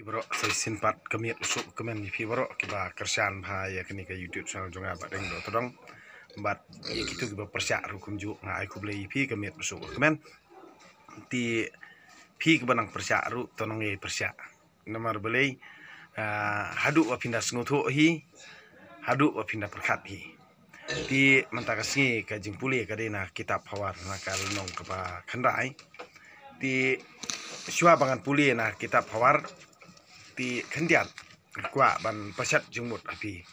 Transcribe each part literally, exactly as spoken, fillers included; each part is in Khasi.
Baroh, sa shisien pat ka miet u suk ka kmen ïa phi baroh kiba kyrshan bha ïa kane ka YouTube channel jong nga Bah Deng Dohtdong. Bad ïa kito kiba pyrshah ruh kumjuh, nga ai khublei ïa phi ka miet u suk ka kmen. Te phi kiba nang pyrshah ruh to nang ïai pyrshah. Namar balei, ah, haduh ba phin da sngewthuh hi, haduh ba phin da pyrkhat hi. Te mynta ka sngi ka jingpule ka dei na kitab Hawar na ka lynnong kaba khyndai. Te shuwa ba ngan pule na kitab Hawar, te khyndiat kwah ban pynshet jingmut ha phi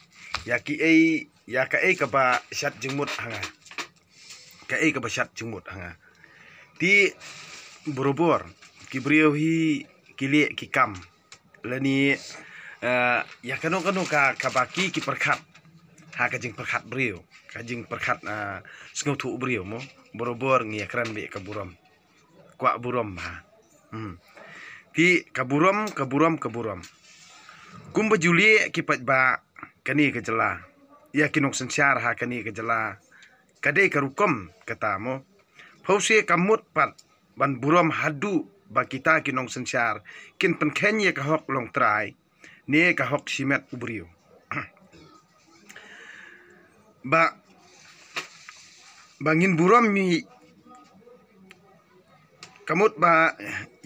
ïa kiei, ïa kaei kaba shet jingmut ha nga. Kaei kaba shet jingmut ha nga. Te barabor ki briew hi ki leh ki kam lane, eh, ïa kano kano ka, kaba ki, ki pyrkhat ha ka jingpyrkhat briew, ka jingpyrkhat, eh, sngewthuh briew mo. Barabor ngi ïa kren beit ka burom. Kwah burom ha. Hmm. Te ka burom, ka burom, ka burom. Kumba ju leh ki paidbah kane ka jylla, ïa ki nongsynshar ha kane ka jylla, ka dei ka rukom kata mo. Phewse ka mut pat ban burom haduh ba kita ki nongsynshar kin pynkheiñ ïa ka hok longtrai ne ka hok shimet u briew. Ba, ba ngin burom hi, ka mut ba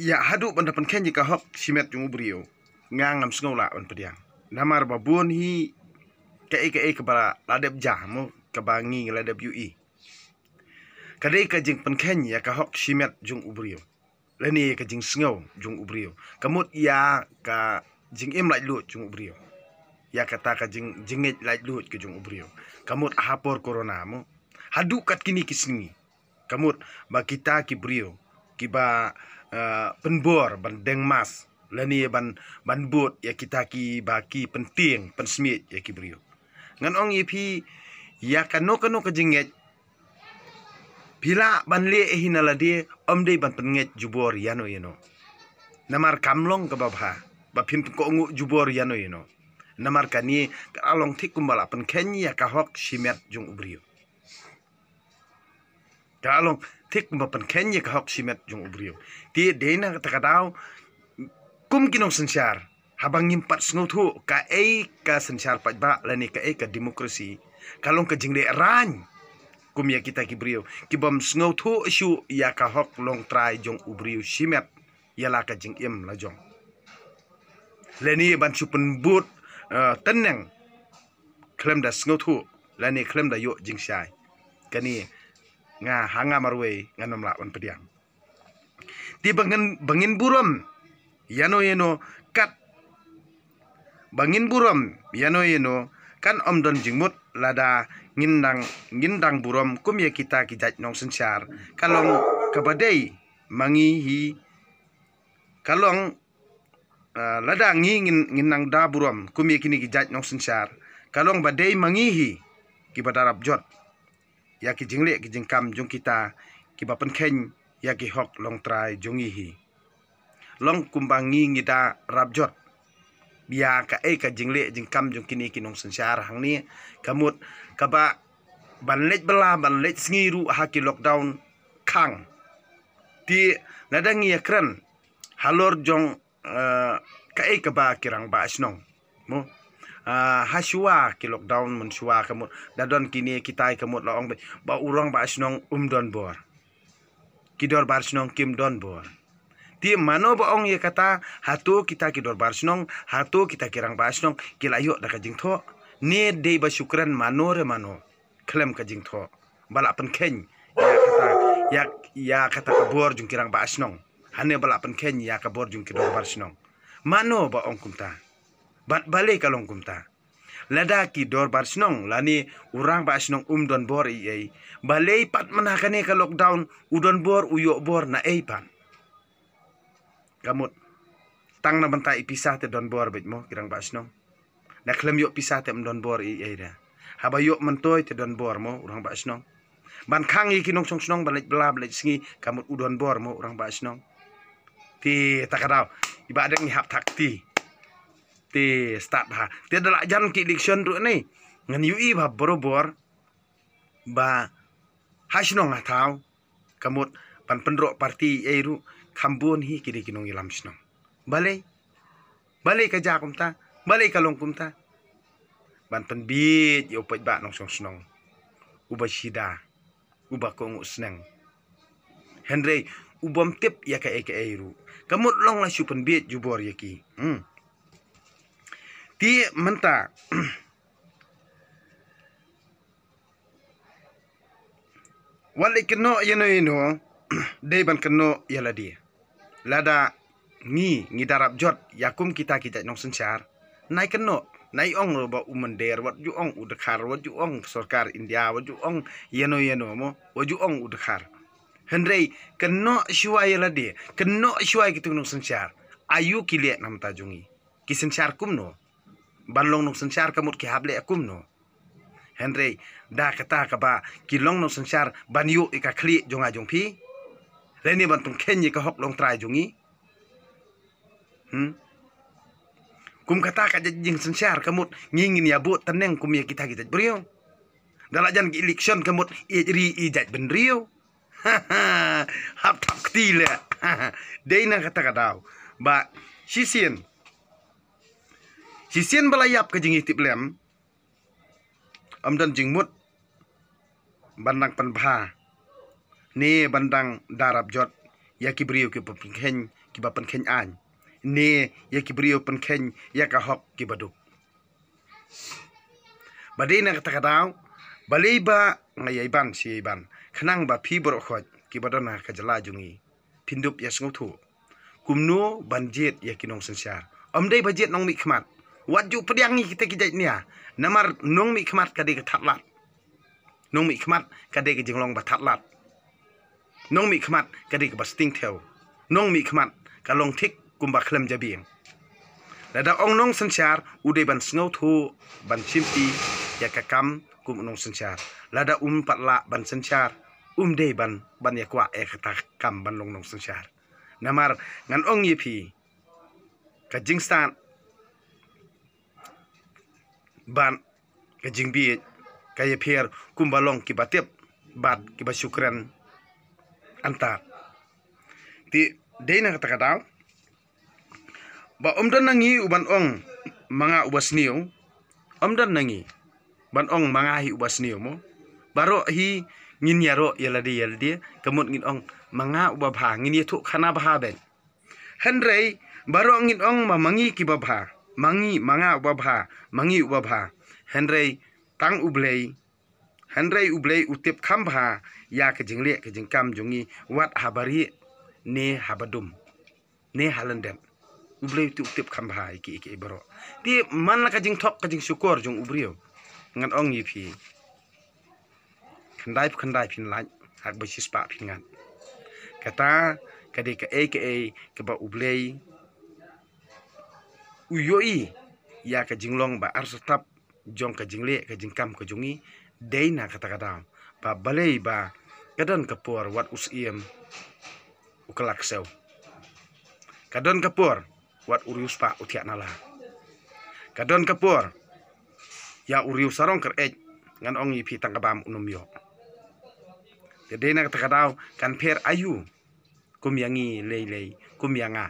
ïa haduh ban da pynkheiñ ïa ka hok shimet jong u briew, nga ngam sngew lah ban pdiang. Namar ba bun hi kaei kaei kaba la dep jia mo, kaba ngi la dep ïohi. Ka dei ka jingpynkheiñ ïa ka hok shimet jong u briew lane ka jingsngew jong u briew, ka mut ïa ka jingim laitluid jong u briew, ïa kata ka jing, jingngeit laitluid ka jong u briew, ka mut ha por corona mo. Haduh kat kine ki sngi, ka mut ba kita ki briew kiba, eh, pynbor ban deng mask lane ban, ban bud ïa kita kiba ki pyntieng pynsmiej ïa ki briew. Ngan ong ïa phi, ïa kano kano ka jingngeit phi lah ban leh hi na lade, ym dei ban pynngeit jubor ïano ïano. Namar kam long kaba bha ba phin pynkohnguh jubor ïano ïano. Namar kane ka la long thik kumba la pynkheiñ ïa ka hok shimet jong u briew. Ka la long thik kumba pynkheiñ ïa ka hok shimet jong u briew. Te dei na kata ka daw, kum ki nongsynshar, haba ngim pat sngewthuh kaei ka synshar paidbah lane kaei ka democracy, ka long ka jingleh rain kum ïa kita ki briew kibym sngewthuh shuh ïa ka hok longtrai jong u briew shimet ïa la ka jingim la jong. Lane ban shu pynbud, eh, tneng khlem da sngewthuh lane khlem da ïoh jingshai. Kane nga, ha nga marwei ngan ym lah ban pdiang. Te ba ngin, ba ngin burom ïano ïano kat, ba ngin burom ïano ïano kan ym don jingmut lada ngin dang, ngin dang burom kum ïa kita ki jait nongsynshar. Ka long kaba dei ma ngi hi, ka long, ah, lada ngi ngin, ngin nang da burom kum ïa kine ki jait nongsynshar, ka long ba dei ma ngi hi kiba da rap jot ïa ki jingleh ki jingkam jong kita kiba pynkheiñ ïa ki hok longtrai jong ngi hi. Long kumba ngi ngi da rap jot ïa kaei ka jingleh jingkam jong kine ki nongsynshar hangne, ka mut kaba ban leit bylla ban leit sngi ruh ha ki lockdown khang. Te lada ngi ïa kren halor jong, eh, kaei kaba ki rangbah shnong mo, ah, ha shuwa ki lockdown mynshuwa ka mut da don kine kitai ka mut la ong ba u rangbah shnong um don bor, ki dorbar shnong kim don bor. Te mano ba ong ïa kata? Hato kita ki dorbar shnong, hato kita ki rangbah shnong ki la ïoh da ka jingthoh? Ne dei ba shu kren mano re mano khlem ka jingthoh ba la pynkheiñ ïa kata, ïa, ïa kata ka bor jong ki rangbah shnong, hane ba la pynkheiñ ïa ka bor jong ki dorbar shnong? Mano ba ong kumta? Bad balei ka long kumta? Lada ki dorbar shnong lane u rangbah shnong um don bor ei ei, balei pat mynta kane ka lockdown u don bor, u ïoh bor na ei pat? Ka mut tang na bynta i pisa te don bor beit mo ki rangbah shnong. Da khlem ïoh pisa te ym don bor ei ei da. Haba ïoh myntoi te don bor mo u rangbah shnong. Ban khang ïa ki nongshong shnong ba leit bylla ba leit sngi, ka mut u don bor mo u rangbah shnong. Te ta ka daw i Bah Deng i hap thak kti. Te stad bha. Te da la jan ki election ruh ne, ngan ïohi bha barabor ba ha shnong ha thaw, ka mut ban pynroh party ei ruh, kham bun hi ki dei ki nongïalam shnong. Balei? Balei ka jia kumta? Balei ka long kumta? Ban pynbieit ïa u paidbah nongshong shnong, uba shida, uba kohnguh sneng. Hynrei u bym tip ïa kaei kaei ruh. Ka mut long la shu pynbieit jubor ïa ki. Hmm. Te mynta wat leh kynnoh ïano ïano, dei ban kynnoh ïa lade. Lada ngi, ngi da rap jot ïa kum kita ki jait nongsynshar, nai kynnoh, nai ong ruh ba u mynder, wat ju ong u dkhar, wat ju ong sorkar India, wat ju ong ïano ïano mo, wat ju ong u dkhar. Hynrei kynnoh shuwa ïa lade, kynnoh shuwa ïa kitu ki nongsynshar. Aïu ki leh na bynta jong ngi? Ki synshar kumno? Ban long nongsynshar ka mut ki hap leh kumno? Hynrei da kata kaba ki long nongsynshar ban ïoh ïa ka khlieh jong nga jong phi, lane ban pynkheiñ ïa ka hok longtrai jong ngi. Hmm? Kum kata ka jait jingsynshar ka mut ngi ngin ïa bud tneng kum ïa kita ki jait briew. Da la jan ki election ka mut ïeit ri ïeit jait bynriew. Hap thap kti leh. Dei na kata ka daw ba shisien, shisien ba la ïap ka jingïatiplem, ym don jingmut ban dang pynbha ne ban dang da rap jot ïa ki briew kiba pynkheiñ, kiba pynkheiñ aiñ, ne ïa ki briew pynkheiñ ïa ka hok kiba duk. Ba dei na kata ka daw, balei ba nga ïai ban shi ïai ban, khnang ba phi baroh khoit kiba don ha ka jylla jong ngi phin dup ïa sngewthuh kumno ban jied ïa ki nongsynshar. Ym dei ba jied nongmihkhmat. Wat ju pdiang ngi kita ki jait nia. Namar nongmihkhmat ka dei ka thad lad. Nongmihkhmat ka dei ka jinglong ba thad lad. Nongmihkhmat ka dei kaba sting thew. Nongmihkhmat ka long thik kumba khlem jabieng. Lada ong nongsynshar, u dei ban sngewthuh, ban shimti ïa ka kam kum u nongsynshar. Lada um pat lah ban synshar, um dei ban, ban ïa kwah ïa kata ka kam ban long nongsynshar. Namar ngan ong ïa phi, ka jingstad bad ka jingbieit ka ïapher kumba long kiba tip bad kiba shu kren antad. Te dei na kata ka daw ba ym don na ngi u ban ong ma nga uba sniew, ym don na ngi ban ong ma nga hi uba sniew mo. Baroh hi ngin ïaroh ïa lade ïa lade, ka mut ngin ong ma nga uba bha, ngin ïathuh khana bha beit. Hynrei baroh ngin ong ma, ma ngi kiba bha, ma ngi, ma nga uba bha, ma ngi uba bha. Hynrei tang U Blei, hynrei U Blei u tip kham bha ïa ka jingleh ka jingkam jong ngi, wat haba rieh ne haba dum ne ha lyndet. U Blei u tip, u tip kham bha ïa ki, ïa ki baroh. Te man la ka jingthok ka jingshukor jong u briew, ngan ong ïa phi, khyndai khyndai phin lait, ha kaba shispah phin ngat. Kata ka dei kaei kaei kaba U Blei u ïohi ïa ka jinglong ba ar satap jong ka jingleh ka jingkam ka jong ngi. Dei na kata ka daw ba balei ba ka don ka por wat u syiem u kylla ksew. Ka don ka por wat u riewspah u thiah nala. Ka don ka por ïa u riewsarong kyreit, ngan ong ïa phi, tang ka bam un ym ïoh. Te dei na kata ka daw kan pher aïu kum ïa ngi lei lei, kum ïa nga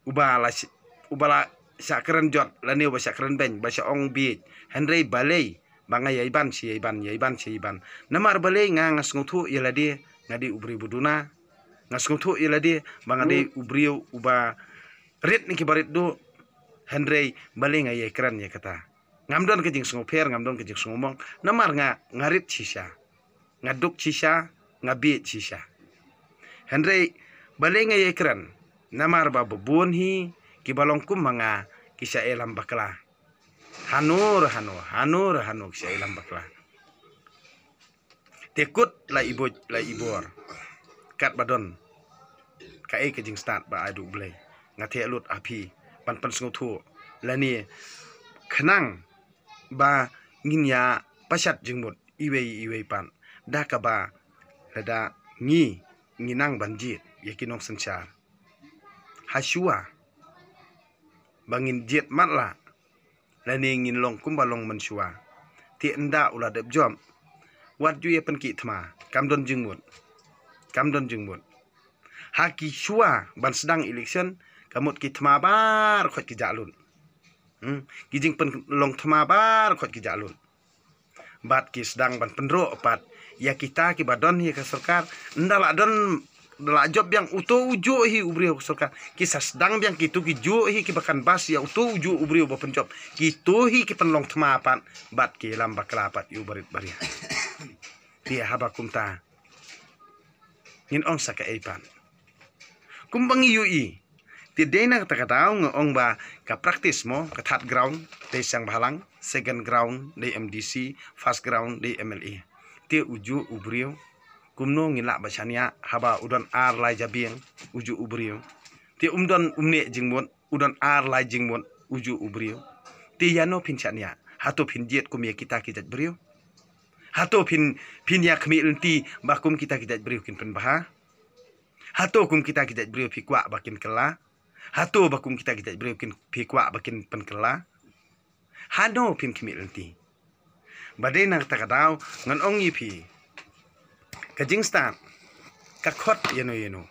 uba la sh-, uba la shah kren jot lane uba shah kren beiñ, ba shah ong bieit. Hynrei balei ba nga ïai ban shi ïai ban, ïai ban shi ïai ban? Namar balei? Nga, nga sngewthuh ïa lade nga dei u briew ba duna. Nga sngewthuh ïa lade ba nga dei u briew uba rit na kiba rit duh. Hynrei balei nga ïai kren ïa kata? Ngam don ka jingsngewpher, ngam don ka jingsngewmong. Namar nga, nga rit shisha, nga duk shisha, nga bieit shisha. Hynrei balei nga ïai kren? Namar ba babun hi kiba long kum ma nga ki shah ïalam bakla. Hano re hano, hano re hano ki shah ïalam bakla. Te kut la i buit la i bor, katba don kaei ka jingstad ba ai da U Blei, nga thiah lut ha phi ban pynsngewthuh lane khnang ba ngin ïa pashat jingmut iwei iwei pat, da kaba lada ngi, ngi nang ban jied ïa ki nongsynshar, ha shuwa ba ngin jied matlah lane ngin long kumba long mynshuwa. Te ynda u la dep jop, wat ju ïa pynkhih thma, kam don jingmut. Kam don jingmut. Ha ki shuwa ban sdang election, Ka mut ki thma baroh khoit ki jah lut. Hmm? Ki jingpynlong thma baroh khoit ki jah lut. Bad ki sdang ban pynroi pat ïa kita kiba don hi ka sorkar. Nda la don, nda la jop biang uto u juh hi u briew ka sorkar. Ki sa sdang biang kito ki juh hi kiba kan bas ïa uto u juh u briew ba pynjop. Kito hi ki pynlong thma pat bad ki ïalam bakla pat ïa u barit baria. Te haba kumta ngin ong sa kaei pat. Kumba ngi ïohi, te dei na kata ka daw nga ong ba ka practice mo, ka third ground dei seng bhalang, second ground dei M D C, first ground dei M L A. Te u juh u briew kumno ngin lah ba shaniah haba u don ar lai jabieng u juh u briew. Te um don um neh jingmut, u don ar lai jingmut u juh u briew. Te ïano phin shaniah? Hato phin jied kum ïa kita ki jait briew? Hato phin, phin ïa khmih lynti ba kum kita ki jait briew kin pynbha? Hato kum kita ki jait briew phi kwah ba kin kylla? Hato ba kum kita ki jait briew kin phi kwah ba kin pynkylla? Hano phin khmih lynti? Ba dei na kata ka daw ngan ong ïa phi, ka jingstad ka khot ïano ïano.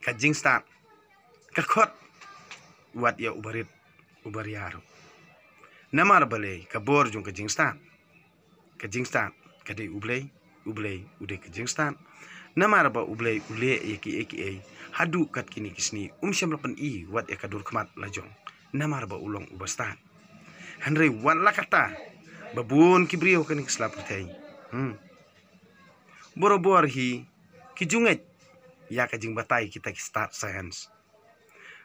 Ka jingstad ka khot wat ïa u barit u baria ruh. Namar balei? Ka bor jong ka jingstad, ka jingstad ka dei U Blei. U Blei u dei ka jingstad. Namar ba U Blei u leh ïa kiei kiei haduh kat kine ki sngi, um shym la pyni wat ïa ka dur khmat la jong. Namar ba u long uba stad. Hynrei wat la katta, ba bun ki briew kane ka sla pyrthei, hmm, borabor hi ki ju ngeit ïa ka jingbatai kita ki stad science.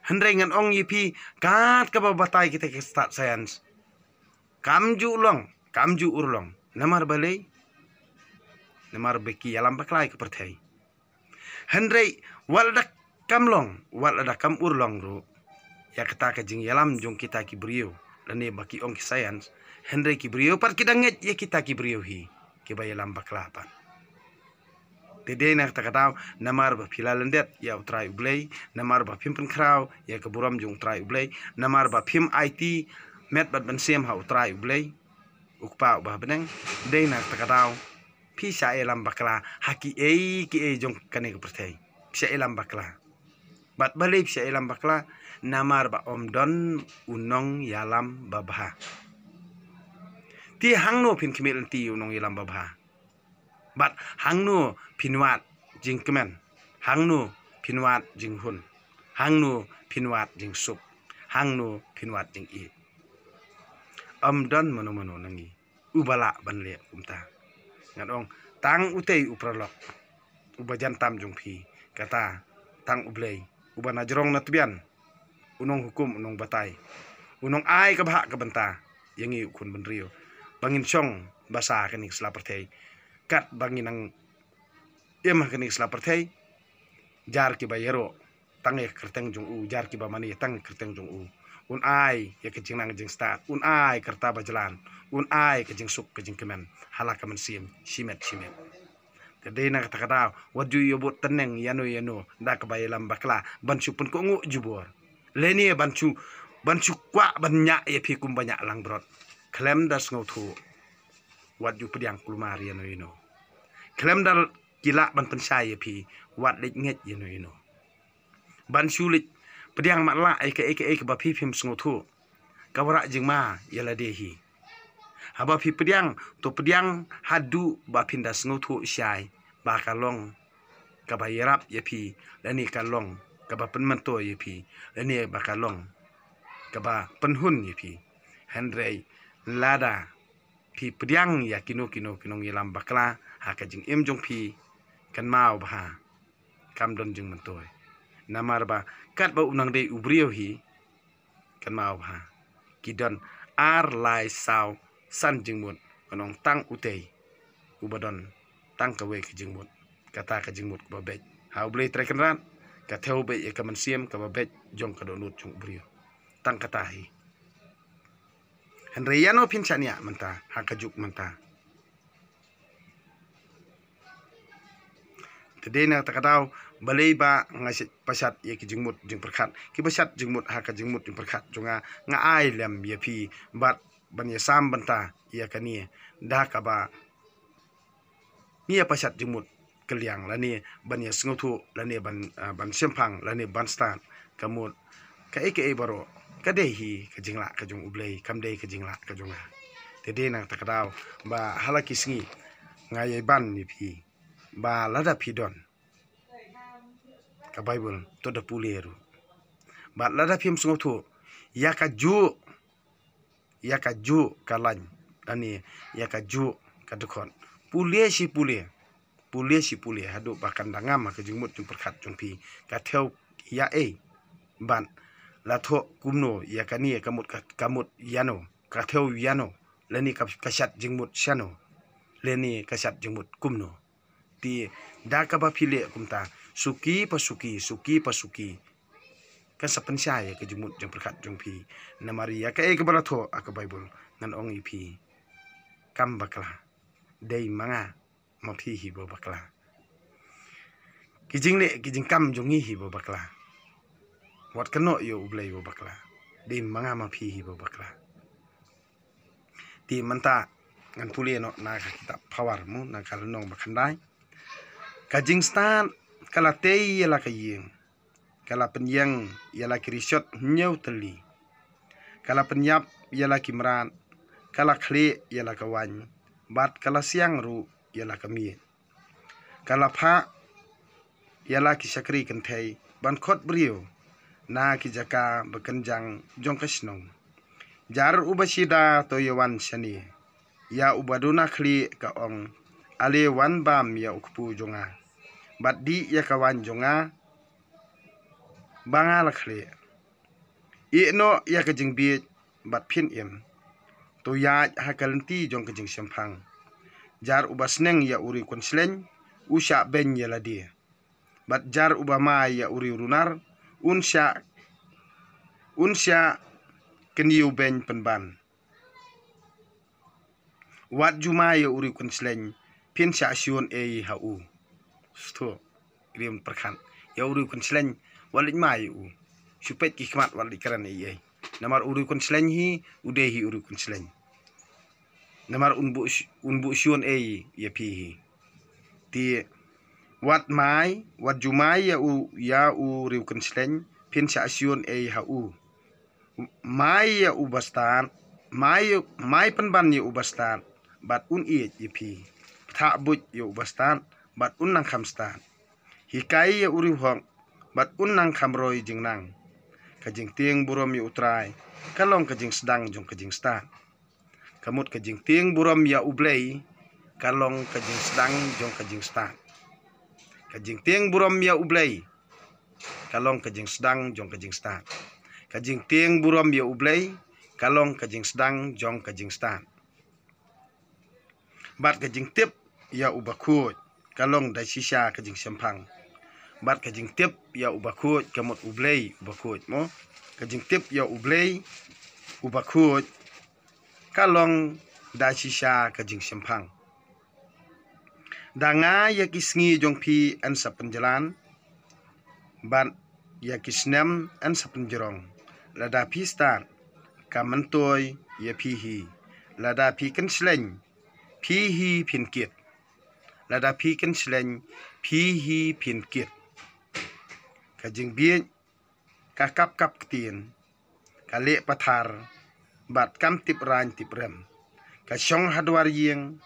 Hynrei ngan ong ïa phi, kat kaba batai kita ki stad science, kam ju long, kam ju urlong. Namar balei? Namar ba ki ïalam bakla ïa ka pyrthei. Hynrei wat lada kam long, wat lada kam urlong ruh ïa kata ka jingïalam jong kita ki briew lane ba ki ong ki science, hynrei ki briew pat ki dang ngeit ïa kita ki briew hi kiba ïalam bakla pat. Te dei na kata ka daw, namar ba phi la lyndet ïa U Trai U Blei, namar ba phim pynkhraw ïa ka burom jong U Trai U Blei, namar ba phim aiti met bad mynsiem ha U Trai U Blei, U Kpa uba ha bneng, dei na kata ka daw phi shah ïalam bakla ha kiei kiei jong kane ka pyrthei. Phi shah ïalam bakla. Bad balei phi shah ïalam bakla? Namar ba ym don u nongïalam babha. Te hangno phin khmih lynti u nongïalam babha? Bad hangno phin wad jingkmen? Hangno phin wad jinghun? Hangno phin wad jingsuk? Hangno phin wad jingïeit? Ym don mano mano na ngi uba lah ban leh kumta. Ngan ong, tang utei u paralok uba jan tam jong phi, kata tang U Blei uba na jrong na tbian, u nonghukum, u nongbatai, u nongai ka bhah ka bynta ïa ngi u khun bynriew ba ngin shong basa ha kane ka sla pyrthei. Kat ba ngin nang im ha kane ka sla pyrthei, jar kiba ïaroh tang ïa ka kyrteng jong u, jar kiba mane tang ïa ka kyrteng jong u. Un ai ïa ka jingnang jingstad, un ai ka rta ba jlan, un ai ka jingsuk ka jingkmen ha la ka mynsiem shimet shimet. Te dei na kata ka daw, wat ju ïa bud tneng ïano ïano da kaba ïalam bakla ban shu pynkohnguh jubor, lane ban shu, ban shu kwah ban ñiah ïa phi kumba ñiah langbrot. Khlem da sngewthuh, wat ju pdiang kulmar ïano ïano. Khlem da ki lah ban pynshai ïa phi, wat leit ngeit ïano ïano. Ban shu leit pdiang matlah ïa kaei kaei kaba phi phim sngewthuh, ka wanrah jingma ïa lade hi. Haba phi pdiang, to pdiang haduh ba phin da sngewthuh shai ba ka long kaba ïarap ïa phi, lane ka long kaba pynmyntoi ïa phi, lane ba ka long kaba pynhun ïa phi. Hynrei lada phi pdiang ïa kino kino ki nongïalam bakla ha ka jingim jong phi, kynmaw bha, kam don jingmyntoi. Namar ba katba u nang dei u briew hi, kynmaw bha, ki don ar lai saw san jingmut, ka nongtang utei uba don tang kawei ka jingmut, kata ka jingmut kaba beit ha U Blei Trai Kynrad, ka thew beit ïa ka mynsiem kaba beit jong ka dohnud jong u briew. Tang kata hi. Hynrei ïano phin shaniah mynta ha ka juk mynta? Te dei na kata ka daw, balei ba nga shait pashat ïa ki jingmut jingpyrkhat, kiba shat jingmut ha ka jingmut jingpyrkhat jong nga, nga ai lem ïa phi bad ban ïasam bynta ïa kane da kaba ngi ïa pashat jingmut kylliang lane ban ïa sngewthuh lane ban, ah, ban shemphang lane ban stad. ka mut kaei kaei baroh ka dei hi ka jinglah ka jong U Blei, kam dei ka jinglah ka jong nga. Te dei na kata ka daw ba ha la ki sngi nga ïai ban ïa phi ba lada phi don ka Baibl to da pule ruh. Bad lada phim sngewthuh ïa ka juh, ïa ka juh ka lain, lane ïa ka juh ka dkhot, pule shi pule, pule shi pule haduh ba kan da ngam ha ka jingmut jingpyrkhat jong phi ka thew ïa ei. Bad la thoh kumno ïa kane ka mut, ka, ka mut ïano, ka thew ïano, lane ka, ka shad jingmut shano, lane ka shad jingmut kumno. Te da kaba phi leh kumta suki pa suki, suki pa suki, kan sa pynshai ïa ka jingmut jingpyrkhat jong phi. Namar ïa kaei kaba la thoh ha ka Baibl ngan ong ïa phi, kam bakla, dei ma nga ma phi hi ba bakla. Ki jingleh ki jingkam jong ngi hi ba bakla. Wat kynnoh ïa U Blei ba bakla, dei ma nga ma phi hi ba bakla. Te mynta ngan pule noh na ka kitab Phawar mo, na ka lynnong ba khyndai. Ka jingstad ka la tei ïa la ka ïing, ka la pynïeng ïa la ki rishot hynñiew tylli, ka la pynïap ïa la ki mrad, ka la khlieh ïa la ka waiñ, bad ka la siang ruh ïa la ka miej. Ka la phah ïa la ki shakri kynthei ban khot briew na ki jaka ba kynjang jong ka shnong. Jar uba shida to ïa wan shane, ïa uba duna khlieh ka ong, ale wan bam ïa u kpu jong nga, bad dih ïa ka waiñ jong nga ba nga la khlieh. Ïeh noh ïa ka jingbieit bad phin im. To ïaid ha ka lynti jong ka jingshemphang. Jar uba sneng ïa u riewkynsleng u shah beiñ ïa lade, bad jar uba mai ïa u riewrunar un shah, un shah kynïew beiñ pynban. Wat ju mai ïa u riewkynsleng, phin shah shun ei ha u. Sngewthuh, rim pyrkhat. Ïa u riewkynsleng wat leit mai ïa u. Shu peit ki khmat wat leit kren ei ei. Namar u riewkynsleng hi u dei hi u riewkynsleng. Namar un buh sh-, un buh shun ei ïa phi hi. Te wat mai, wat ju mai ïa u, ïa u riewkynsleng, phin shah shun ei ha u. Mai ïa u bastad, mai, mai pynban ïa u bastad bad un ïeit ïa phi. Pynthah buit ïa u bastad bad un nang kham stad. Hikai ïa u riewhok bad un nang kham roi jingnang. Ka jingtieng burom ïa U Trai ka long ka jingsdang jong ka jingstad. Ka mut ka jingtieng burom ïa U Blei ka long ka jingsdang jong ka jingstad. Ka jingtieng burom ïa U Blei ka long ka jingsdang jong ka jingstad. Ka jingtieng burom ïa U Blei ka long ka jingsdang jong ka jingstad. Bad ka jingtip ïa u bakhuid ka long da shisha ka jingshemphang. Bad ka jingtip ïa u bakhuid, ka mut U Blei u bakhuid mo. Ka jingtip ïa U Blei u bakhuid ka long da shisha ka jingshemphang. Da nga ïa ki sngi jong phi yn sa pynjlan, bad ïa ki snem yn sa pynjrong. Lada phi stad, ka myntoi ïa phi hi. Lada phi kynsleng, phi hi phin kit. Lada phi kynsleng, phi hi phin kit. Ka jingbieit ka kap kap ktien, ka leh pathar, bad kam tip raiñ tip rem. Ka shong ha dwar ïing,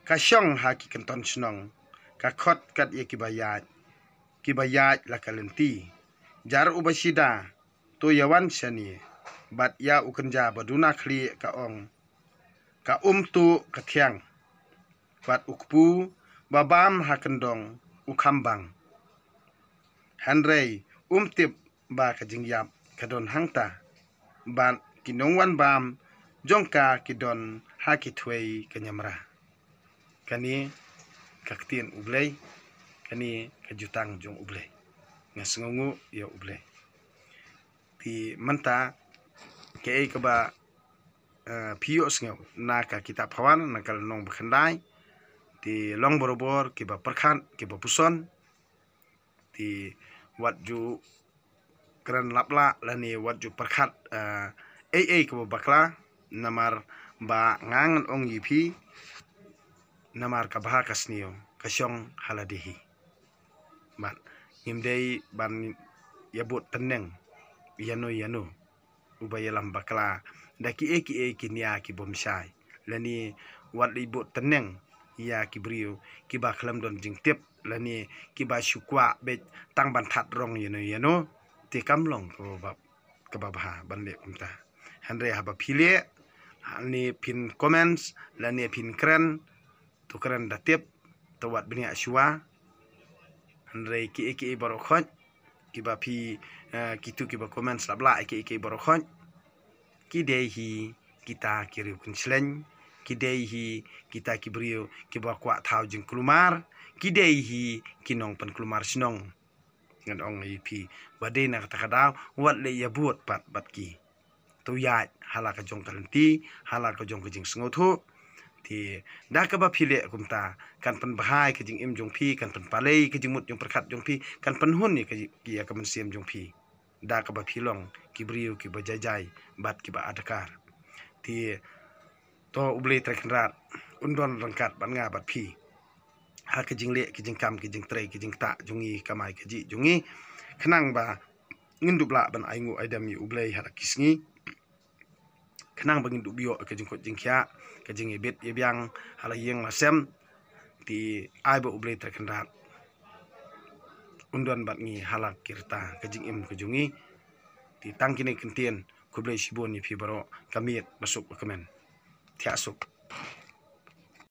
ka shong ha ki kynton shnong, ka khot kat ïa kiba ïaid, kiba ïaid la ka lynti. Jar uba shida to ïa wan shane, bad ïa u kynja ba duna khlieh ka ong, ka um tuh ka thiang. Bad u kpu ba bam ha kyndong u kham bang. Hynrei um tip ba ka jingïap ka don hangta, bad ki nongwan bam jong ka ki don ha ki thwei ka ñiamra. Kane ka ktien U Blei, kane ka jutang jong U Blei. Nga sngewnguh ïa U Blei. Te mynta kaei kaba, eh, phi ïohsngew na ka kitab Phawar, na ka lynnong ba khyndai, te long barabor kiba pyrkhat, kiba puson. Te wat ju kren laplah lane wat ju pyrkhat, eh, ei ei kaba bakla, namar ba nga ngan ong ïa phi, namar ka bha ka sniew ka shong ha lade hi. Bad ngim dei ban ïa bud tneng ïano ïano uba ïalam bakla da kiei kiei ki nia ki bym shai, lane wat leit bud tneng ïa ki briew kiba khlem don jingtip lane kiba shu kwah beit tang ban thad rong ïano ïano, te kam long kaba, kaba bha ban leh kumta. Hynrei haba phi leh, lane phin comments lane phin kren, to kren da tip, to wat bniah shuwa. Hynrei kiei kiei baroh khoit kiba phi, eh, kitu kiba comments lap lah kiei kiei baroh khoit, ki dei hi kita ki riew kynshleng, ki dei hi kita ki briew kiba kwah thaw jingkulmar, ki dei hi ki nongpynkulmar shnong. Ngan ong ïa phi, ba dei na kata ka daw wat leit ïabud pat bad ki. To ïaid ha la ka jong ka lynti, ha la ka jong ka jingsngewthuh. Te da kaba phi leh kumta kan pynbha ïa ka jingim jong phi, kan pynpalei ïa ka jingmut jingpyrkhat jong phi, kan pynhun ïa ka, ïa ka mynsiem jong phi. Da kaba phi long ki briew kiba jai jai bad kiba adkar. Te to U Blei Trai Kynrad un don ryngkat bad nga bad phi ha ka jingleh ka jingkam, ka jingtrei ka jingktah jong ngi, kamai kajih jong ngi, khnang ba ngin dup lah ban ai nguh ai dem ïa U Blei ha la ki sngi, khnang ba ngin dup ïoh ka jingkhuid jingkhiah, ka jingïabit ïabiang ha la ïing la sem. Te ai ba U Blei Trai Kynrad un don bad ngi ha la ki rta ka jingim ka jong ngi. Te tang kine ki ktien, khublei shibun ïa phi baroh, ka miet ba suk ba kmen. Thiah suk.